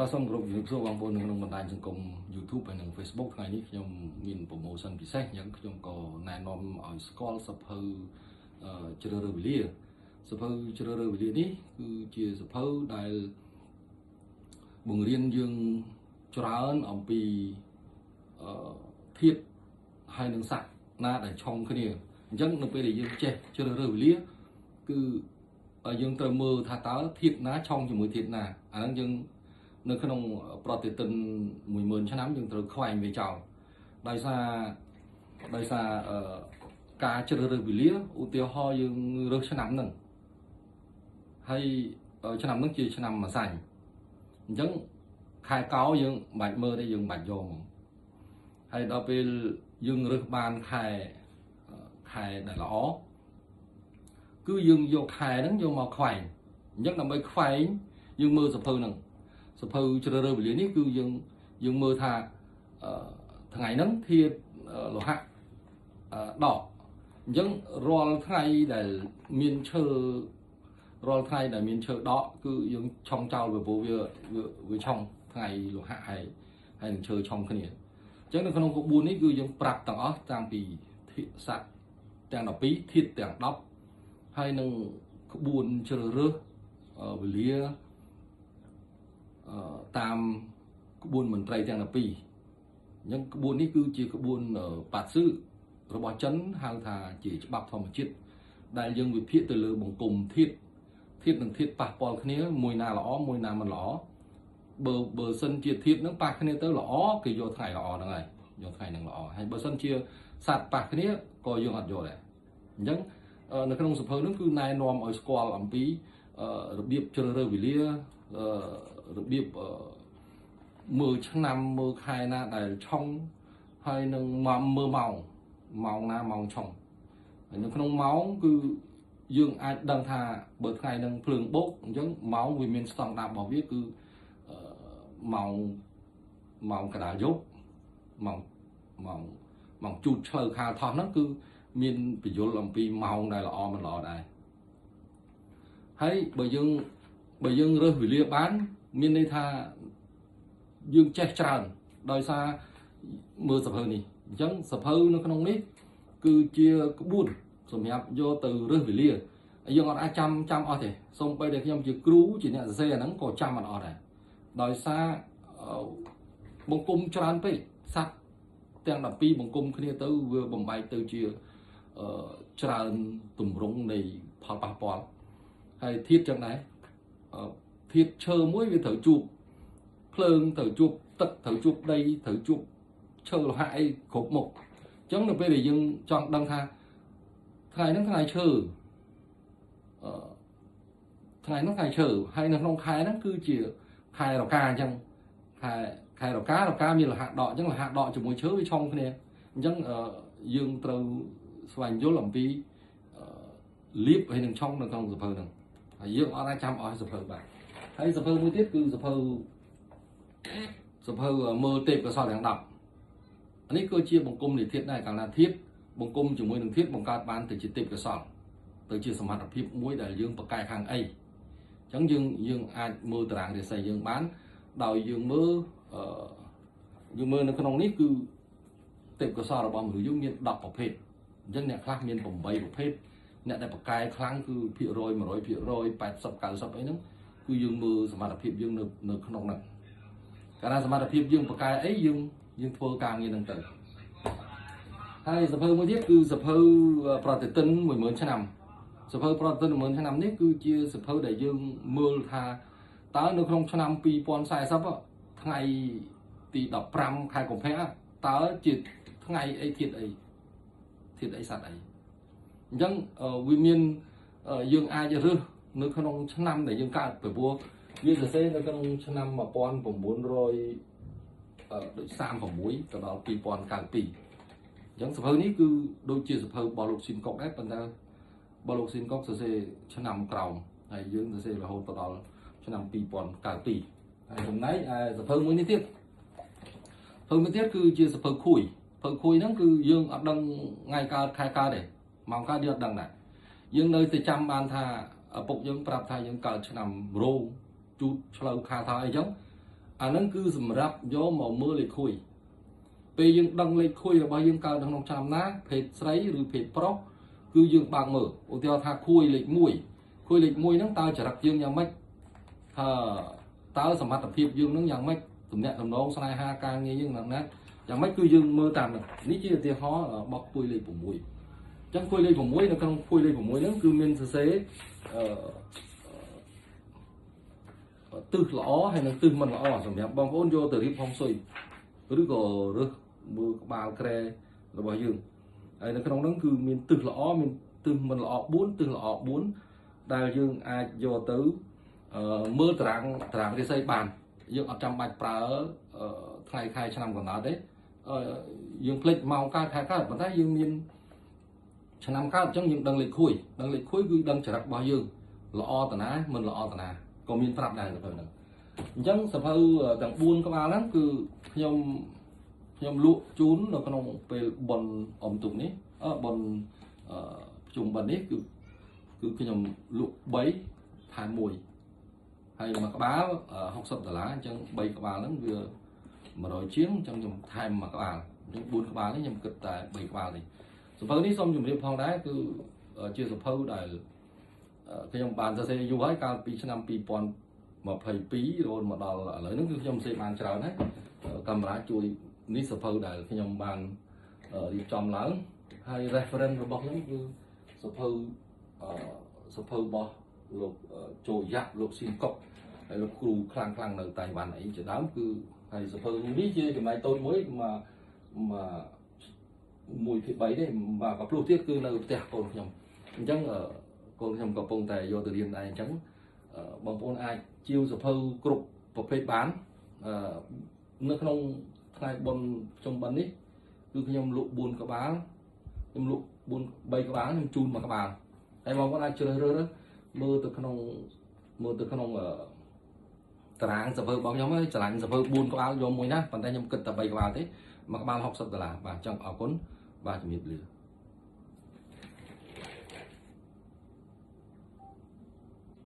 បាទសូមគោរពជំរាបសួរបងប្អូននៅក្នុងបណ្ដាញសង្គម YouTube ហើយនិង Facebook ថ្ងៃនេះខ្ញុំមាន promotion ពិសេសអញ្ចឹងខ្ញុំក៏ណែនាំឲ្យស្គាល់សភៅជ្រើសរើសវេលាសភៅជ្រើសរើសវេលានេះគឺជាសភៅដែលបង្រៀនយើងច្រើនអំពីធាតុហើយនិងស័ក្តិណាដែលឆុងគ្នាអញ្ចឹងនៅពេលដែលយើងចេះជ្រើសរើសវេលាគឺយើងត្រូវមើលថាតើធាតុណាឆុងជាមួយធាតុណាអាហ្នឹងយើងនៅក្នុងប្រតិទិន10000ឆ្នាំយើងត្រូវខ្វែងវាចោលដោយសារការជ្រើសរើសវេលាឧទាហរណ៍យើងរើសឆ្នាំហ្នឹងហើយឆ្នាំហ្នឹងជាឆ្នាំម្សាញ់អញ្ចឹងខែកោយើងមិនបាច់មើលទេយើងមិនបាច់យកហ្មងហើយដល់ពេលយើងរើសបានខែដែលល្អគឺយើងយកខែហ្នឹងយកមកខ្វែងអញ្ចឹងដើម្បីខ្វែងយើងមើលសភៅហ្នឹងសភៅជ្រើសរើសវេលានេះគឺយើងមើលថាថ្ងៃហ្នឹងធាតុលោហៈដកអញ្ចឹងរាល់ថ្ងៃដែលមានឈើរាល់ថ្ងៃដែលមានឈើដកគឺយើងឆុងចោលពីព្រោះវាឆុងថ្ងៃលោហៈហើយហើយនឹងឈើឆុងគ្នាអញ្ចឹងនៅក្នុងក្បួននេះគឺយើងប្រាប់ទាំងអស់តាំងពីធាតុសត្វទាំង12ធាតុទាំង10ហើយនឹងក្បួនជ្រើសរើសវេលាតាមក្បួនមន្ត្រីទាំង12អញ្ចឹងក្បួននេះគឺជាក្បួនបាត់ស៊ឺរបស់ចិនហៅថាជាច្បាប់ធម្មជាតិដែលយើងវិភាគទៅលើបង្គំធាតុធាតុនិងធាតុប៉ះពាល់គ្នាមួយណាល្អមួយណាមិនល្អបើសិនជាធាតុនឹងប៉ះគ្នាទៅល្អគេយកថ្ងៃល្អហ្នឹងហើយយកថ្ងៃហ្នឹងល្អហើយបើសិនជាសត្វប៉ះគ្នាក៏យើងអត់យកដែរអញ្ចឹងនៅក្នុងសភៅហ្នឹងគឺណែនាំឲ្យស្គាល់អំពីរបៀបជ្រើសរើសវេលារបៀបមើលឆ្នាំមើលខែណាដែលឆុងហើយនឹងមើលម៉ោងម៉ោងណាម៉ោងឆុងហើយនៅក្នុងម៉ោងគឺយើងអាចដឹងថាបើថ្ងៃនឹងភ្លើងបោកអញ្ចឹងម៉ោងវាមានស្តង់ដាររបស់វាគឺម៉ោងម៉ោងកណ្ដាលយប់ម៉ោងម៉ោងម៉ោងជូតឆ្លូវខាលថោះហ្នឹងគឺមានពយល់អំពីម៉ោងដែលល្អមិនល្អដែរហើយបើយើងរើសវេលាបានមានន័យថាយើងចេះច្រើនដោយសារមើលសភៅនេះអញ្ចឹងសភៅនៅក្នុងនេះគឺជាក្បួនសម្រាប់យកទៅរើសវេលាយើងអត់អាចចាំចាំអស់ទេសូម្បីតែខ្ញុំជាគ្រូជាអ្នកសរសេរអាហ្នឹងក៏ចាំអត់អស់ដែរដោយសារបង្គំច្រើនពេកសត្វទាំង12បង្គំគ្នាទៅវាបំបែកទៅជាច្រើនទម្រង់នៃផលប៉ះពាល់ហើយធាតុចឹងដែរធាតុឈើមួយវាត្រូវជួបភ្លើងត្រូវជួបទឹកត្រូវជួបដីត្រូវជួបឈើលោហៈអីគ្រប់មុខអញ្ចឹងនៅពេលដែលយើងចង់ដឹងថាថ្ងៃហ្នឹងថ្ងៃឈើអឺថ្ងៃហ្នឹងថ្ងៃឈើហើយនៅក្នុងខែហ្នឹងគឺជាខែរកាអញ្ចឹងខែរការកាមានលោហៈដកអញ្ចឹងលោហៈដកជាមួយឈើវាឆុងគ្នាអញ្ចឹងយើងត្រូវស្វែងយល់អំពីលៀបហើយនឹងឆុងនៅក្នុងសភៅហ្នឹងហើយយើងអត់អាចចាំអស់សភៅបាទហើយសភៅមួយទៀតគឺសភៅមើលទេពកោសលទាំង10អានេះគឺជាបង្គំនៃធាតុដែរកាលណាធាតុបង្គំជាមួយនឹងធាតុបង្កើតបានទៅជាទេពកោសលទៅជាសមត្ថភាពមួយដែលយើងប្រកែខាងអីអញ្ចឹងយើងអាចមើលតារាងរាសីយើងបានដោយយើងមើលអឺយើងមើលនៅក្នុងនេះគឺទេពកោសលរបស់មនុស្សយើងមាន10ប្រភេទអញ្ចឹងអ្នកខ្លះមាន8ប្រភេទអ្នកដែលប្រកែខ្លាំងគឺភាគរយ100% 80 90អីហ្នឹងគឺយើងមើលសមត្ថភាពយើងនៅក្នុងហ្នឹងកាលណាសមត្ថភាពយើងប្រកែអីយើងធ្វើការងារហ្នឹងទៅហើយសភៅមួយទៀតគឺសភៅប្រតិទិន10000ឆ្នាំសភៅប្រតិទិន10000ឆ្នាំនេះគឺជាសភៅដែលយើងមើលថាតើនៅក្នុងឆ្នាំ2040ថ្ងៃទី15ខែកុម្ភៈតើជាថ្ងៃអីធាតុអីធាតុអីសត្វអីអញ្ចឹងវាមានយើងអាចរើសនៅក្នុងឆ្នាំដែលយើងកើតពីព្រោះវាសរសេរនៅក្នុងឆ្នាំ1900ដូច36ទៅដល់2092អញ្ចឹងសភៅនេះគឺដូចជាសភៅរបស់លោកស៊ីនកុកដែរប៉ុន្តែរបស់លោកស៊ីនកុកសរសេរឆ្នាំក្រោមហើយយើងសរសេររហូតទៅដល់ឆ្នាំ2092ហើយចំណែកឯសភៅមួយនេះទៀតសភៅមួយទៀតគឺជាសភៅខួយសភៅខួយហ្នឹងគឺយើងអត់ដឹងថ្ងៃកើតខែកើតទេម៉ោងកើតយើងអត់ដឹងដែរយើងនៅតែចាំបានថាឪពុកយើងប្រាប់ថាយើងកើតឆ្នាំរោងជូតឆ្លូវខាថាអីចឹង អាហ្នឹងគឺសម្រាប់យកមកមើលលេខខួយពេលយើងដឹងលេខខួយរបស់យើងកើតនៅក្នុងឆ្នាំណាភេទស្រីឬភេទប្រុសគឺយើងបើកមើលឧទាហរណ៍ថាខួយលេខ1ខួយលេខ1ហ្នឹងតើចរិតយើងយ៉ាងម៉េចថាតើសមត្ថភាពយើងនឹងយ៉ាងម៉េចទំនាក់ទំនងស្នេហាការងារយើងយ៉ាងណាយ៉ាងម៉េចគឺយើងមើលតាមហ្នឹងនេះជាឧទាហរណ៍របស់ខួយលេខ6អញ្ចឹងខួយលេខ6នៅក្នុងខួយលេខ6ហ្នឹងគឺមានសរសេរអឺទិសល្អហើយនិងទិសមិនល្អសម្រាប់បងប្អូនយកទៅរៀបហុងស៊ុយឬក៏រើសមើលក្បាលក្រែរបស់យើងហើយនៅក្នុងហ្នឹងគឺមានទិសល្អមានទិសមិនល្អ4ទិសល្អ4ដែលយើងអាចយកទៅមើលតារាងតារាងរាសីបានយើងអត់ចាំបាច់ប្រើថ្ងៃខែឆ្នាំកំណត់ទេយើងភ្លេចម៉ោងកើតខែកើតប៉ុន្តែយើងមានឆ្នាំកើតអញ្ចឹងយើងដឹងលេខខួយដឹងលេខខួយគឺដឹងចរិតរបស់យើងល្អតាណាមិនល្អតាណាក៏មានប្រាប់ដែរទៅហ្នឹងអញ្ចឹងសភៅទាំង4ក្បាលហ្នឹងគឺខ្ញុំខ្ញុំលក់ជូននៅក្នុងពេលបុណ្យអុំទូកនេះបុណ្យភ្ជុំបិណ្ឌនេះគឺគឺខ្ញុំលក់3ថែម1ហើយមួយក្បាល60ដុល្លារអញ្ចឹង3ក្បាលហ្នឹងវា100ជាងអញ្ចឹងខ្ញុំថែមមួយក្បាលអញ្ចឹង4ក្បាលនេះខ្ញុំគិតតែ3ក្បាលនេះសភៅនេះសូមជម្រាបផងដែរគឺជាសភៅដែលខ្ញុំបានសរសេរយូរហើយកាលពីឆ្នាំ2022រហូតមកដល់ឥឡូវនេះគឺខ្ញុំសរសេរបានច្រើនហើយកាមេរ៉ាជួយនេះសភៅដែលខ្ញុំបានរៀបចំឡើងហើយ reference របស់ខ្ញុំគឺសភៅសភៅរបស់លោកโจយ៉ាក់លោកស៊ីនកុកហើយលោកគ្រូខ្លាំងខ្លាំងនៅតៃវ៉ាន់អីជាដើមគឺហើយសភៅនេះជាចំណែកតូចមួយមកមក1ភាគ3ទេបាទក៏ភ្លោះទៀតគឺនៅផ្ទះកូនខ្ញុំអញ្ចឹងកូនខ្ញុំកំពុងតែយកទៅរៀនដែរអញ្ចឹងបងប្អូនអាចជាវសភៅគ្រប់ប្រភេទបាននៅក្នុងថ្ងៃបុណ្យភ្ជុំបិណ្ឌនេះគឺខ្ញុំលក់4ក្បាលខ្ញុំលក់4 3ក្បាលខ្ញុំជូនមួយក្បាលហើយបងប្អូនអាចជ្រើសរើសមើលទៅក្នុងមើលទៅក្នុងតារាងសភៅរបស់ខ្ញុំហើយឆ្លាញ់សភៅ4ក្បាលយកមួយណាប៉ុន្តែខ្ញុំគិតតែ3ក្បាលទេមួយក្បាល60ដុល្លារបាទចង់អរគុណបាទជំរាបលា។